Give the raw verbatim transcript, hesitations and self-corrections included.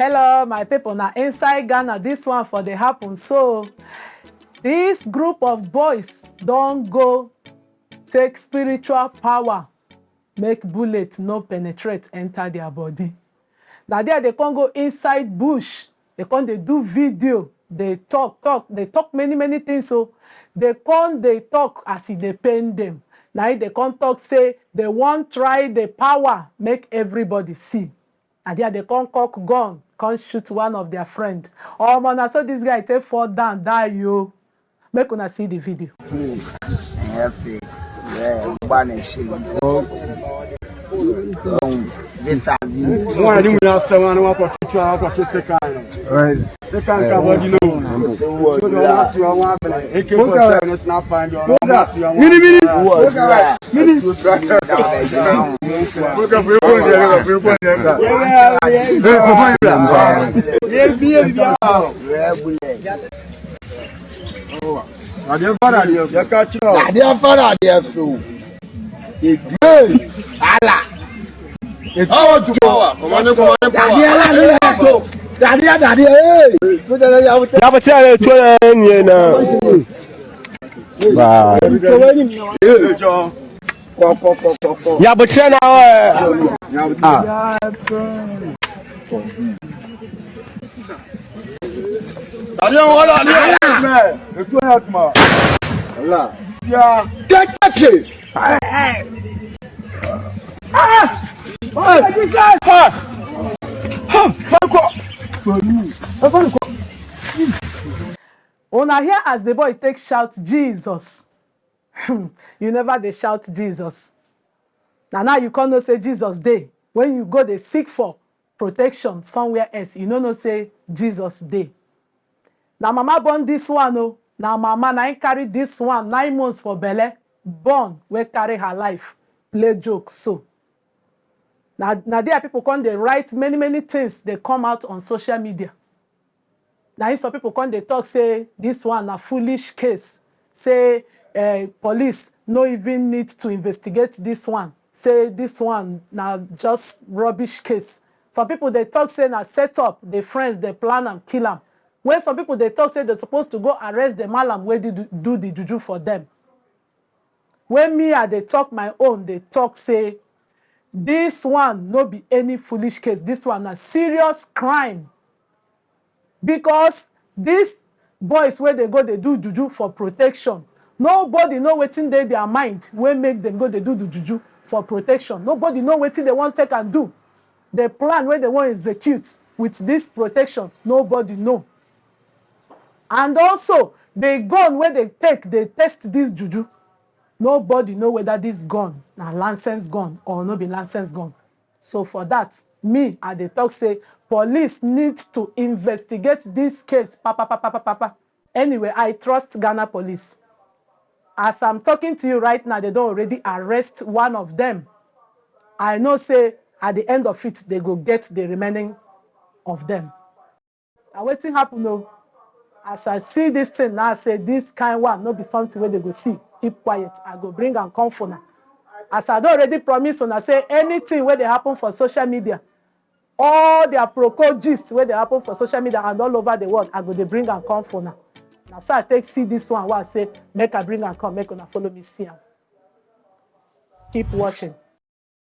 Hello, my people. Now inside Ghana, this one for the happen. So, this group of boys don't go take spiritual power, make bullet no penetrate enter their body. Now there they can't go inside bush. They can't they do video. They talk, talk. They talk many, many things. So they can't they talk as if they pain them. Now they can't talk say they won't try the power, make everybody see. And there they come cock gun, come shoot one of their friend. Oh man, I saw this guy take fall down, die you. Make una see the video. Efe, yeah, gbane shiri. Ohun, this a video. Wọ́n ní wọ́n sọ wọn ní wọ́n kọ́ tuntun àwọn kọ́ tó ṣe ká ẹ̀. Ṣé ká ń ká wọ́n dín lóhùn? Ṣé wọ́n dúró? Wọ́n ti wọ́n wọ́n bẹ̀rẹ̀. Èké kọ́ sẹ́yìn ní snap and yọ̀ wọ́n ti wọ́n. Mini mini. Wọ́n dúró. Mini. Adeɛ fara adeɛ so. Hey, ala. Power to power. Commanding, commanding power. Dadeɛ la ne yɛ to. Dadeɛ dadeɛ ee. Yabotire a ɛtuo yɛ nie na. Baa. Kɔkɔkɔkɔkɔ. Yabotire na hɔ ɛ. Dadeɛ wɔ dadeɛ. Etu ya tuma. Ala. Sia. Kɛkɛkɛ. Una hear as the boy take shout Jesus. You never dey shout Jesus. Na now you come know say Jesus dey. When you go dey seek for protection somewhere else, you no know say Jesus dey. Na mama born this one o. Na mama na im carry this one nine months for belle, born wey carry her life play joke so. Na na there people come dey write many many things dey come out on social media. Na im some people come dey talk say this one na foolish case, say uh, police no even need to investigate this one, say this one na just rubbish case. Some people dey talk say na set up, the friends dey plan am kill am. When some people dey talk say they suppose to go arrest the malam wey do, do the juju for them. When me I dey talk my own, dey talk say this one no be any foolish case. This one na serious crime. Because these boys wey dey go dey do juju for protection, nobody know wetin dey their mind wey make dem go dey do the juju for protection. Nobody know wetin they wan take and do. The plan wey they wan execute with this protection, nobody know. And also, the gun wey they take dey test this juju, nobody know whether this gun na licensed gun or no be licensed gun. So for that, me I dey talk say police need to investigate this case papa papa papa papa. Anyway, I trust Ghana police. As I'm talking to you right now, they don already arrest one of them. I know say at the end of it, they go get the remaining of them. Na wetin happen o? As I see this thing now, I say this kind one no be something wey they go see. Keep quiet. I go bring am come for now. As I don already promise una say anything wey dey happen for social media, all their proco gist wey dey happen for social media and all over the world, I go dey bring am come for now. Na so I take see this one wey I say make I bring am come, make una follow me see am. Keep watching.